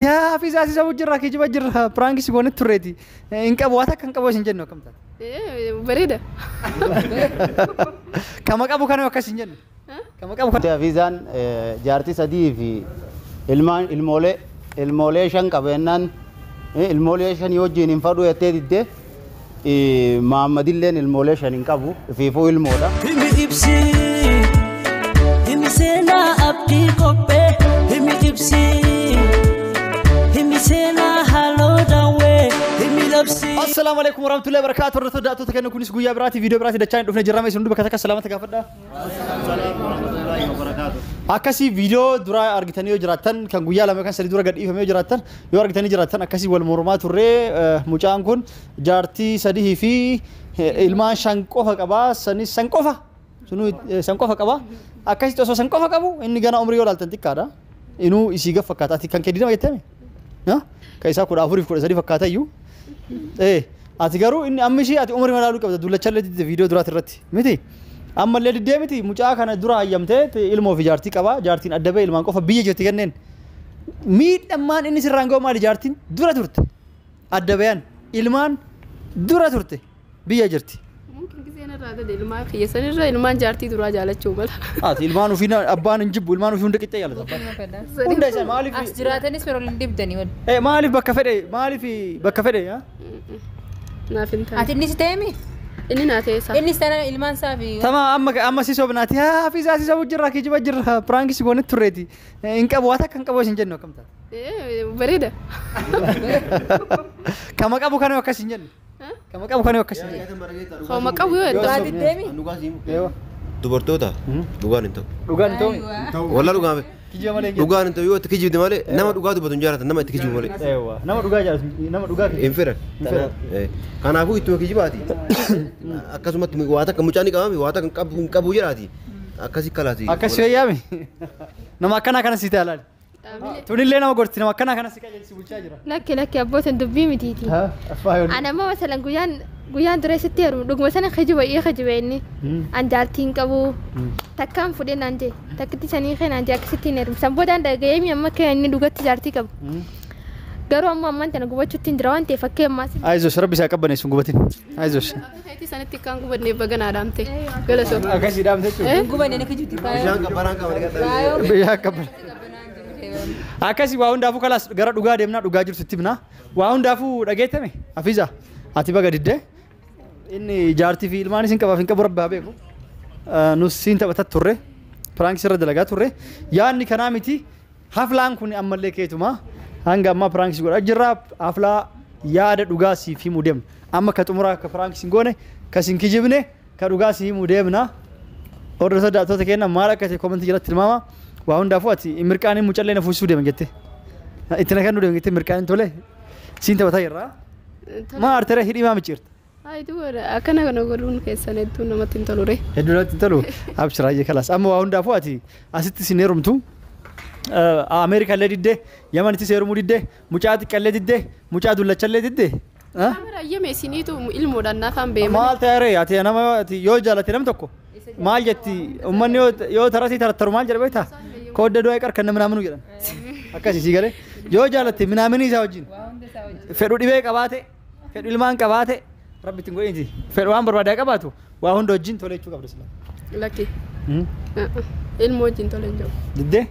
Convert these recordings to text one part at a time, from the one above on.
Yaa Hafiizaa si sabu jirra, kijiba jirra, prank si goone turreeti. Hin qabu, waan takka hin qabu isin jennu akkam taate? Bareeda. Kama qabu kana akkas hin jennu. Kama qabu kana. Hafiizaan jaartii sadii fi ilmaan ilmoolee 5 qabeenyaan ilmoolee 5 wajjin hin fadhu jettee diddee. Mahammadilleen ilmoolee 5 hin qabu, ifiifuu ilmoodha. Himi ibsi, himi seenaa abdii qophee, himi ibsi, himi seenaa haaloo daawwee, himi labsi. Assalaamu alaikum warahmatullahi wabarakatuh. Warra daatota kennu kunis guyyaa biraati, viidiyoo biraati dachaa hin dhufne jirra. Isin hundi bakka takka salaamata gaafadha. Akkasii viidiyoo dura argitanii yoo jiraattan, kan guyyaa 2 kan 3 dura gad dhiifame yoo jiraattan, yoo argitanii jiraattan, akkasii wal mormaa turree. Mucaan kun jaartii 3 fi ilmaan 5 qofa qabaa, sanis 5 qofa, sunuu 5 qofa qabaa. Akkasitti osoo 5 qofa qabu, inni gana umrii yoo ilaaltan xiqqaadha. Inuu isii gaf fakkaata. Ati kan kee 20 jettee kan isaa 14 fi 13 fakkaata iyyuu. Ati garuu inni amma ishii ati umrii madaaluu qabda, dullachallee didde viidiyoo duraati irratti miti. Ammallee diddee miti. Mucaa kana dura hayyamtee ilmoo fi jaartii qaba, jaartiin adda ba'e, ilmaan qofa biyya jirti kenneen. Miidhammaan inni sirraan ga'u maali? Jaartiin dura turte adda bayan, ilmaan dura turte biyya jirti. Mumkin giseen irraa dade ilmaan kiyya sanirra ilmaan jaartii duraa jaalachuu mala. Ati ilmaan ofii abbaan hin jibbu, ilmaan ofii hunda qixxee jaalata abbaan. Hunda isaa maaliif As jiraatanis yeroo hin dibdanii wal. Maaliif bakka fedhe, maaliif bakka fedhe yaa? Naaf hin taane. Ati innis ta'emi? Inni naa ta'e isaa. Innis tana ilmaan isaa fi. Tama amma amma si sobnaati. Yaa Hafiizaa si sabu jirra, kijiba jirra, prank si goone turreeti. Hin qabu, waan takka hin qabu isin jennu akkam taate? Bareeda. Kama qabu kana akkas hin jennu. Kama qabu kana akkas hin jennu. Hooma qabu yoo Dhugaa hedduu. diddeemi? Dubartoota dhugaan hin ta'u. Dhugaan hin ta'u. Wallaa dhugaan Kijiba malee hin jennu. dhugaan hin ta'u, yoo itti kijibde malee nama dhugaa dubbatu hin jaalatan, nama itti kijibu malee. Eewwa, nama dhugaa jaalatu, nama dhugaa Hin fedhan. Hin fedhan. Kanaafuu ittuma kijibaati. Akkasumatti waa takka mucaan ni qabame, waa takka hin qabu hin qabu jedhaati. Akkasi kalaati. Akkas yoo yaame nama akkanaa kana si taalaali. Tunillee nama gorti, nama akkanaa kana si qajeelsi bulchaa jira. Lakki lakki, abbootan dubbii mitiiti. Ani amma masalan guyyaan dura sitti heerumu dhuguma sana kijiba ee kijiba inni. An jaartii hin qabu. Takkaan fudhee naan jee, takkitti sanii kee naan jee, akkasitti hin heerumu. San boodaan dhaga'eemi amma akka inni dhugatti jaartii qabu. Garuu amma ammaan tana gubachuutti hin jira waan ta'eef akka ammaas. Ayizoosh, rabbi isaa qabbaneessu, hin gubatin. Ayizoosh. Keetii sanitti kan gubanneef baganaa dhaamte. Galasoo. Akkasii dhaamte jechuudha. Hin gubanne ni kijibti. Bishaan qabbanaan qaban. Bishaan qabbana. Akkasii waa hundaafuu kalaas gara dhugaa deemnaa, dhugaa jirtu itti himnaa. Waa hundaafuu dhageettame Hafiiza, ati baga diddee. Inni jaartii fi ilmaan isin qabaaf hin qabu rabbi haa beeku. Nus siin taphataa turre. Prank sirra dalagaa turre. Yaadni kanaa miti. Haflaan kun ammallee keetuma. Hanga ammaa prank si godhaa jirra. Haflaa yaada dhugaa siif himuu deemna. Amma ka xumuraa akka prank sin goone, ka sin kijibne, ka dhugaa si himuu deemna. Hordoftoota daawwattoota keenya, maal akka ta'e comment jalatti tilmaama. Waa hundaafuu ati mirqaaniin mucallee na fuusisuu deema jette. Itti na kennuu deema jettee mirqaaniin tole. Siin taphataa jirra. Maa artere hidhii maa micciirta? Haayituu akkana kana godhuun keessan hedduu namatti hin tolu ree. Hedduu namatti hin tolu. Abshir, hayyee kalaas. Amma waa hundaafuu ati asitti sin heerumtu. Ameerikaa illee diddee, Yamanittis heerumuu diddee, mucaa xiqqallee diddee, mucaa dullachallee diddee. Kaamera ayyame isiniitu ilmoodhaan naafaan beema. Maal ta'e ati nama ati yoo jaalate nam tokko maal jetti uummanni, yoo tarasii tarattaru maal jedha beektaa? Koodda du'aa qarqan namni naamnu jedhan. Akkasii sii galee, yoo jaalatte minaaminii isaa wajjin fedhu dhibee qabaate, fedhu ilmaan qabaate, rabbi ittiin godhinti, fedhu waan barbaadaa qabaatu, waa hunda wajjin tolee jechuu qabda sila. Lakki. Ilmoo wajjin tole hin jiru. Diddee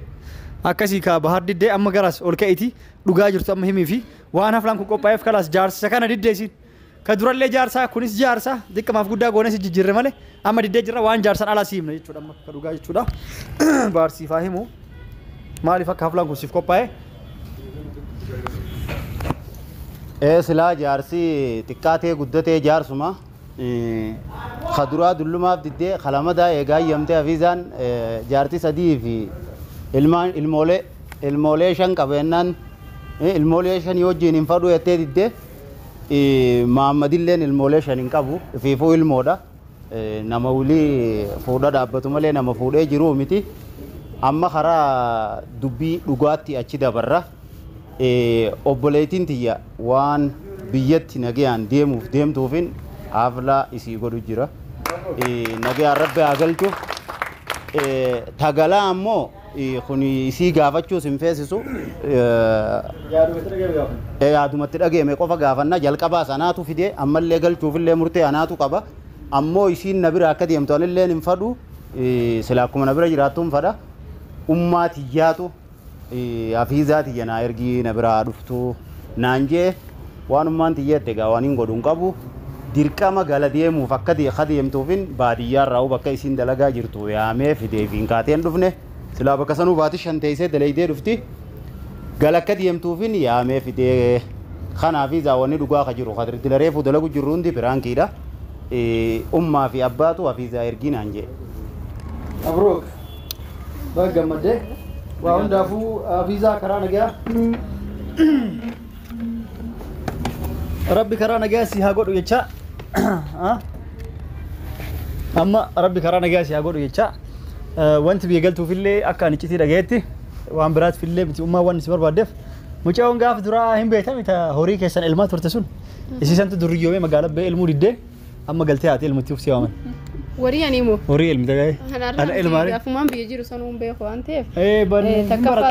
akkasii kaa bahar diddee. Amma garaas ol ka'iti dhugaa jirtu amma himii fi waan haflaan kun qophaa'eef kalaas jaarsisa kana diddee isiin. Ka durallee jaarsaa, kunis jaarsaa, xiqqamaaf guddaa goonee si jijjiirre malee amma diddee jirra, waan jaarsan alaa si himna jechuudha, amma ka dhugaa jechuudha. Baarsiifaa himu maaliif akka haflaan kun siif qophaa'e? Silaa jaarsi xiqqaatee guddatee jaarsuma. Ka duraa dullumaaf diddee, kalamadaa eegaa hayyamtee Hafiizaan jaartii 3 fi ilmaan ilmoolee 5 qabeenyaan ilmoolee 5 wajjin hin fadhu jettee diddee. Mahammadilleen ilmoolee 5 hin qabu, ifiifuu ilmoodha. Nama wulii fuudha dhaabbatu malee nama fuudhee jiru miti. Amma karaa dubbii dhugaatti achi dabarra. Obboleettiin tiyya waan biyyatti nagayaan deemuuf deemtuufin haflaa isii godhu jira. Nagayaan rabbi haa galchu. Tagalaa ammoo Kun isii gaafachuus hin feesisu. Yaadumatti dhageeme qofa gaafanna jalqabaa sanaatu fide ammallee galchuufillee murtee anaatu qaba. Ammoo isiin na bira akka deemtu anillee hin fadhu. Sila akkuma na bira jiraattu hin fadha. Ummaa tiyyaatu hafiizaa tiyya naa ergii na biraa dhuftu naan jee waan ummaan tiyyeette egaa waan hin godhu hin qabu. Dirqama gala deemuuf akka deemtuufin baadiyyaarraa bakka isiin dalagaa jirtu yaamee fidee fi hin kaateen dhufne. Silaa bakka sanuu baati shan teessee dalaydee dhufti. Gala akka deemtuufin yaamee fidee kanaaf zaawwanni dhugaa ka jiru kadri dilareefu dalagu jirru hundi piraankiidha. Ummaa fi abbaatu hafiizaa ergii naan jee. Mabruuk. Baga gammaddee. Waa hundaafuu hafiizaa karaa nagayaa. Rabbi karaa nagayaa si haa godhu jecha. Amma Rabbi karaa nagayaa si haa godhu jecha. Wanti biyya galtuufillee akka ani iccitii dhagayetti waan biraatiifillee miti ummaa waan si barbaaddeef mucaan gaafa duraa hin beektami ta horii keessan ilmaa turte sun isiisantu duriyyoomee magaalaa ba'ee ilmuu diddee amma galtee haati ilmutti ufsi waaman. Warii ani immoo. Horii ilmi dhagaye. Ana ilmaari. Gaafumaan biyya jiru sanuun beeku waan ta'eef.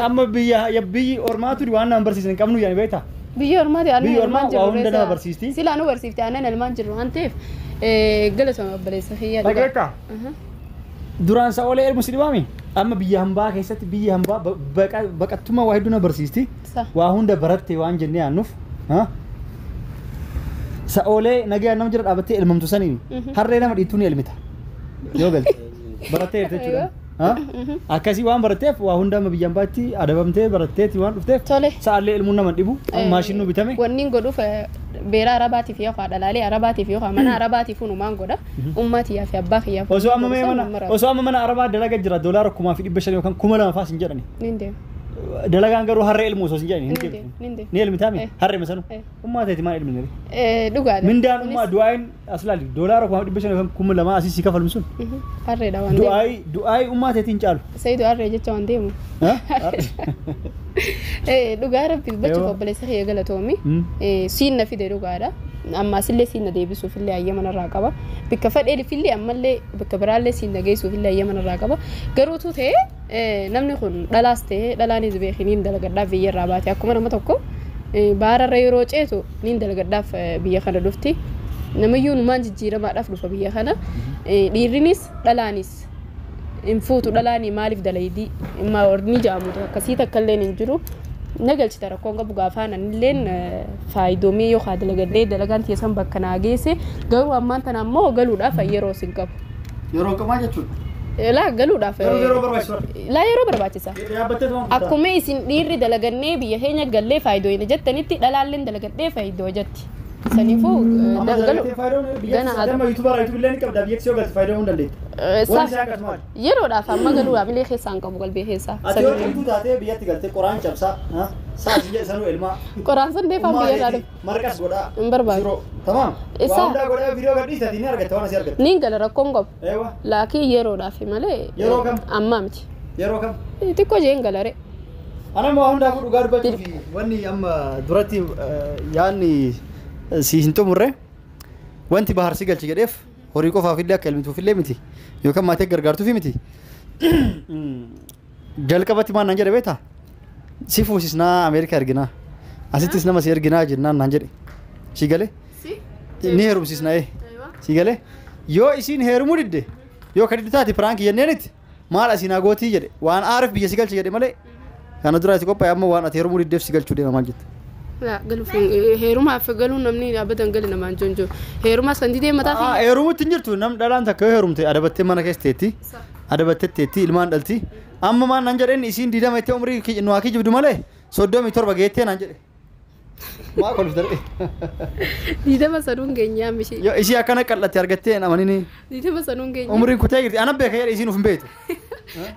Amma biyya biyyi ormaatu waan nama barsiisan hin qabnu yaani beektaa? Biyya ormaati aannan Biyyi ormaa ilmaan jiru. waa hunda nama barsiisti. Silaa nu barsiifte aannan ilmaan jiru waan ta'eef galatoomi obboleessa kiyya. Dhageettaa? Duraan sa'oolee ilmu si dhibaami? Amma biyya hambaa keessatti biyya hambaa baqattummaa waa hedduu na barsiisti. Waa hunda baratte waan jennee aannuuf. Sa'oolee nagaa nama jira dhaabattee ilmamtu saniin harree nama dhiittuu ni ilmita. Yoo galte barattee jirti jechuudha. Akkasii waan baratteef waa hunda amma biyya hambaatti adabamtee baratteeti waan dhufteef sa'aallee ilmuun nama dhibu maashinuu bitame. Wanni godhuuf beera arabaatiif yoo dhalaalee arabaatiif yoo mana arabaatiif hunumaan godha ummaatiyaa fi abbaa kiyyaaf. Osoo amma mana arabaa dalaga jira $1,500 yookaan 2,000 fa'aa sin jedhani. Ni deema. Dalagaan garuu harree ilmuu osoo sin jedhani ni elmitaami harree masanu ummaa ta'eeti maal ilmi Dhugaadha. Mindaan ummaa du'aayin as laali $1,500 yookaan 2,000 asii si kafalmu sun. Harreedha waan deemu. Du'aayi ummaa ta'eetiin caalu. Sayidu harree jecha waan deemu. Dhugaa rabbi dubbachuuf obboleessa kiyya galatoomi. Siin na fide dhugaadha. Ammaas illee siin na deebisuuf illee hayyama narraa qaba. Bakka fedheef illee ammallee bakka biraallee siin na geessuuf illee hayyama narraa qaba. Garuutu ta'e namni kun dhalaas ta'e dhalaanis beekiniin dalagadhaaf biyya irraa baate akkuma nama tokko baararra yeroo ceetu niin dalagadhaaf biyya kana dhufti. Namayyuu numaan jijjiiramaadhaaf dhufa biyya kana. Dhiirrinis dhalaanis hin fuutu dhalaanii maaliif dalaydii warni jaamutu akkasii takka illee hin jiru. Nagalchita rakkoon qabu gaafaan anilleen faayidoomee yookaan dalagadhee dalagaan teessan bakka naa geesse garuu ammaan tana ammoo galuudhaaf yeroo sin qabu. Yeroo qamaa jechuudha. Laa galuudhaaf. Yeroo barbaachisa. Laa yeroo barbaachisa. Akkuma isin dhiirri dalagannee biyya keenya gallee faayidoo hin jettanitti dhalaalleen dalagadhee faayidoo jetti. Saniifuu galu. Gana yuutuubaraa yuutuubillee ni qabda biyya yoo galte faayidoo hin dandeetti. Yeroodhaaf amma galuudhaaf illee keessaa hin qabu galbee keessaa. Ati yoo cimtuu taatee biyyatti galtee qoraan cabsaa sa'a sanuu ilmaa. Qoraan sun deefaan biyya irraa dhufu. Marqas godhaa. Hin barbaadu. Tamaam. Waa hundaa godhaa viidiyoo gadhiisati ni argatta waan asii argatta. Niin gala rakkoon qabu. Laakiin yeroodhaaf malee. Yeroo kam? Ammaa miti. Yeroo kam? Xiqqoo jeen gala ree. Ana waa hundaafuu dhugaa dubbachuuf wanni amma duratti yaanni si hin xumurre wanti bahar si galchi jedheef horii qofaaf illee akka ilmituuf illee miti yookaan maatii gargaartuuf miti. Jalqabatti maal naan jedhe beektaa? Si fuusisnaa Ameerikaa erginaa asittis nama si erginaa jennaan naan jedhe. Si galee? Ni heerumsiisnaa ee. Si galee? Yoo isiin heerumuu didde yoo ka diddu taate piraankii jenneenitti maal asiin haa gootii jedhe waan aarif biyya si galche jedhe malee kana dura itti qophaa'e amma waan ati heerumuu diddeef si galchuu deema maal jette? Galuuf heerumaaf galuun namni dhaabbatan gali namaan jonjo heerumaas kan didee mataa fi heerumutti hin jirtu nam dhalaan takka yoo heerumte adabattee mana keessa teetti adabattee teetti ilmaan dhalti amma maal naan jedheen isiin diidama itti umrii nu haa kijibdu malee 37 geettee naan jedhe. Maa kolf darbe. Diidama sanuun geenyaa mishii. Yoo isii akkana qal'atte argattee amanini. Diidama sanuun geenyaa. Umriin kutee jirti ana beeka jedhe isiin uf hin beektu.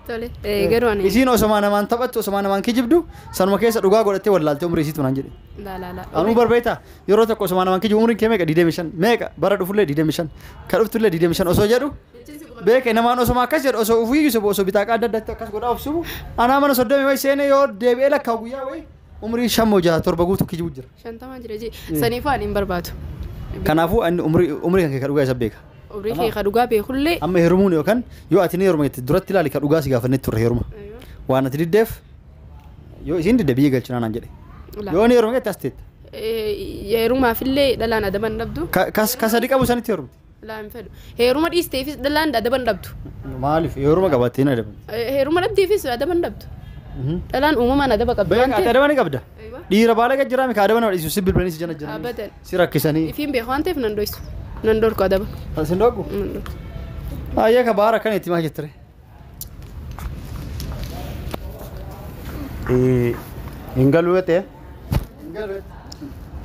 Tole garuu ani. Isiin osoma namaan taphattu osoma namaan kijibdu sanuma keessa dhugaa godhattee wallaalte umrii isiitu naan jedhe. La la la. Anuu barbeeta yeroo tokko osoma namaan kijibu umriin kee meeqa 25 meeqa bara dhufullee 25 ka dhuftullee 25 osoo jedhu beeke namaan osoma akkas jedhu osoo ufii yuusufu osoo bitaaqa adda addaatti akkas godhaa of subu anaa mana 30 wayi seenee yoo deebi'ee lakkaa'u guyyaa wayi umrii 5 6 7 guutuu kijibu jira. 50 jira jee saniifuu ani hin barbaadu. Kanaafuu ani umrii kan kee ka dhugaa isa beeka. Umrii kee ka dhugaa beekullee. Amma heerumuun yookaan yoo ati ni heeruma jette duratti ilaali ka dhugaa si gaafannee turre heeruma. Waan ati diddeef yoo isiin didde biyya galchinaa naan jedhe. Yoo ni heerume as teetta. Heerumaafillee dhalaan adaba hin dhabdu. Ka sadi qabu sanitti heerumte. Laa hin fedhu. Heeruma dhiisteefis dhalaan adaba hin dhabdu. Maaliif heeruma qabaattee hin adabamu? Heeruma dhabdeefis adaba hin dhabdu. Dhalaan uumamaan adaba qabdi. Beekaa ati adaba ni qabda. Dhiira baala gad jiraame ka adaba nama dhiisu si bilbilanii si jala jiran. Abadan. Si rakkisanii. Ifiin beeku waan ta'eef nan dhoysu. Nan dhorku adaba. Sin dhorku? Ayyee ka baara akkana itti maa jettire. Hin galuu ta'e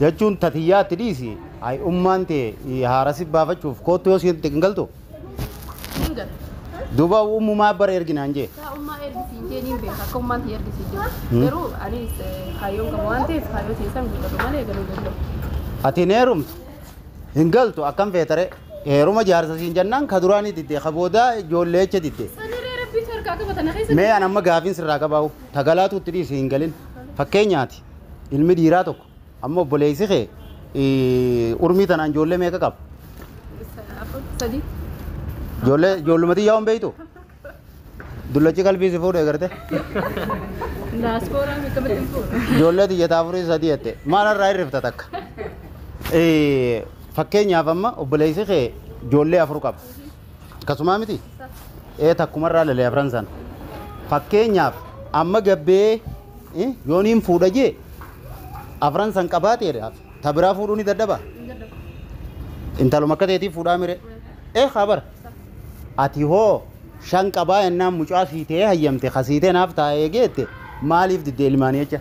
jechuun tatiyyaatti dhiisi. Ay ummaan ta'e haara si baafachuuf kootu yoo siin hin galtu. Hin galu. Duuba ummumaa bara erginaan jee. Ummaa ergisiin jee niin beeka akka ummaan ta'e ergisiin jee. Garuu anis kaayyoon qaba waan ta'eef kaayyoo teessan guuttatu malee galuu danda'u. Ati hin heerumtu. Hin galtu akkam feetare. Heeruma jaarsa siin jennaan ka duraanii didde ka boodaa ijoollee jecha didde. Saniree rabbiitu harkaa qabata na keessa. Mee an amma gaafiin sirraa qabaa'u tagalaatu itti dhiisi hin galin. Fakkeenyaati ilmi dhiiraa tokko amma obboleessi kee urmii tanaan ijoollee meeqa qaba? Sadi. Ijoollee ijoollumatti yaa'uun beektu? Dullachi qalbii si fuudhee garte? Daaspooraa akkamitti hin fuudhu? Ijoollee xiyyataa afurii sadii jette maal irraa hirrifta takka? Fakkeenyaaf amma obboleessi kee ijoollee afur qaba. Akkasumaa miti? Takkumarraa lalee afran sana. Fakkeenyaaf amma gabbee yooniin fuudha jee afran san qabaateedhaaf ta biraa fuudhuu ni dadhaba. Intaluma akka teetiif fuudhaa mire. Habar. Ati hoo shan qabaa ennaan mucaa siitee hayyamte kasiitee naaf taa'ee geette maaliif diddee ilmaanii jecha.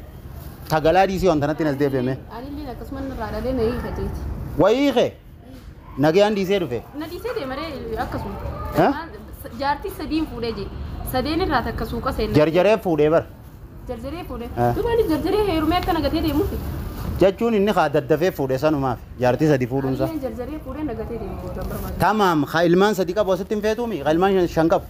Tagalaa dhiisii wanta natti nas deebi'ame. Anillee akkasuma irraa dhalee na hiika jeeti. Wayii kee nagayaan dhiisee dhufe. Na dhiisee deemaree akkasuma. Jaartii sadiin fuudhee jee. Sadeen irraa takka suuqa seenna. Jarjaree fuudhee bara. Jarjaree fuudhee. Duuba inni jarjaree heerumee akka nagatee deemuufi. Jechuun inni haa daddafee fuudhee sanumaaf jaartii sadi fuudhuunsa. Jarjaree fuudhee nagatee deemu barbaada. Tamaam haa ilmaan sadi qabu asitti hin feetuumi haa ilmaan shan qabu.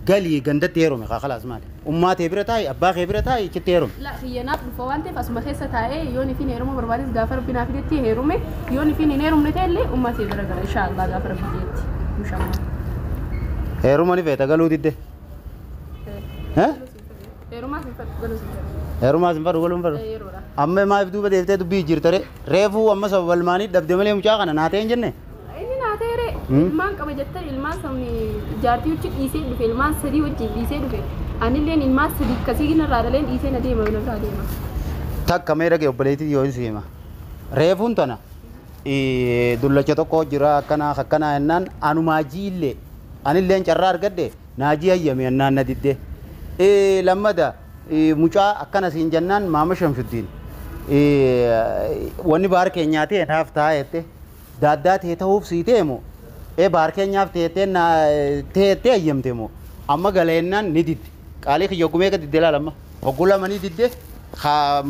Galii gandatti heerume haa khalaas maali. Ummaa tee bira taa'i abbaa kee bira taa'i achitti heerume. La xiyyanaaf dhufa waan ta'eef asuma keessa taa'ee yoon ifin heeruma barbaades gaafa rabbi naaf fidetti heerume yoon ifin hin heerumne ta'ellee ummaa tee bira gala inshaallah gaafa rabbi jeetti. Mushammaa. Heeruma ni feeta galuu didde. Heerumaas hin fedhu galuu hin fedhu. Heerumaas hin fedhu galuu hin fedhu. Amma maaliif duuba deeftee dubbii jirtare reefuu amma sababa ilmaanii dhabde malee mucaa kana naatee hin jenne. Inni naateere ilmaan qaba jettee ilmaan sabni jaartii wajjin dhiisee dhufe ilmaan sadii wajjin dhiisee dhufe anilleen ilmaan sadii akkasii irraa dhaleen dhiisee na deema na biraa deema. Takka mee dhagee obboleettii yoo hin siima. Reefuun tana dullacha tokko jira akkanaa akkanaa jennaan anumaa jiillee anilleen carraa argadde naajii hayyame jennaan na didde. Lammada mucaa akkana siin jennaan maama Shamshuddiin wanni baar keenyaa ta'e naaf taa'ette daaddaa ta'e ta'uuf sii ta'e moo baar keenyaaf ta'ettee hayyamte moo amma galeennaan ni didde qaalii kiyya hoggumee ka didde laalamma hogguu lama ni didde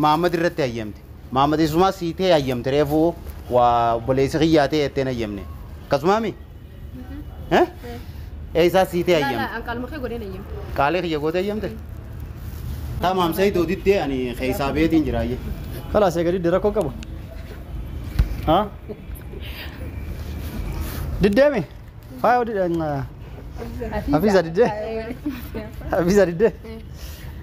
Maamad irratti hayyamte Maamad isumaa sii ta'e hayyamte reefuu waa obboleessi kiyyaa ta'e etteen hayyamne akkasumaami isaa sii ta'e hayyamte qaalii kiyya gootee hayyamte Tamaam sayidoo diddee ani keessaa beetiin jiraayyee. Khalaas egaa diddee rakkoo qaba. Haa? Diddeemi? Faaya diddee. Hafiza diddee? Hafiza diddee?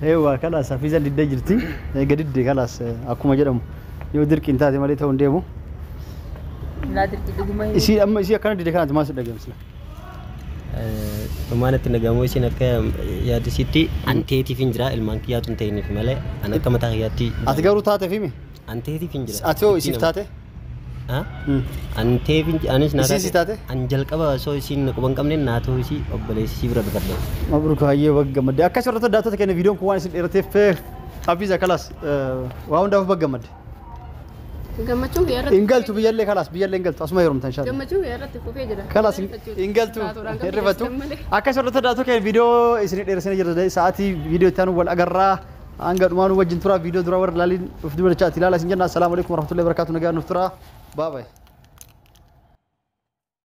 Eewwa khalaas Hafiza diddee jirti. Egaa diddee khalaas akkuma jedhamu yoo dirqiin taate malee ta'uu hin deemu. Laa dirqii dhuguma. Isii amma isii akkana diddee kanaatti maal si dhaggeessisa? Dhumaan itti nagamoo isin akka yaadisitti anteetiif hin jira ilmaan kiyyaatu hin ta'iniif malee an akka mataa kiyyaatti. Ati garuu taateef himi? Anteetiif hin jira. Ati hoo isiif taate? Anteef anis naa Isiin si taate? An jalqaba osoo isiin quba hin qabne naatoo isii obboleessi isii bira dhufadhe. Mabruuk hayyee baggammadde. Akkas irratti daatota keenya viidiyoon kun waan isin dheerateef Hafiza kalaas waa hundaaf baggammadde. Gammachuun kiyya irratti. Hin galtu biyyallee kalaas biyyallee hin galtu asuma heerumta inshallah. Gammachuun kiyya irratti fufee jira. Kalaas hin galtu hin rifatu. Akkas irratti daatota keenya viidiyoo isin dheeressinee jirra sa'aatii viidiyoo itti aanu wal agarraa hanga dhumaanuu wajjin turaa viidiyoo duraa warra ilaaliin of duba dachaati ilaala isin jenna. Assalaamu alaikum warahmatullahi wabarakatuh nagaa nuuf turaa. Bye bye.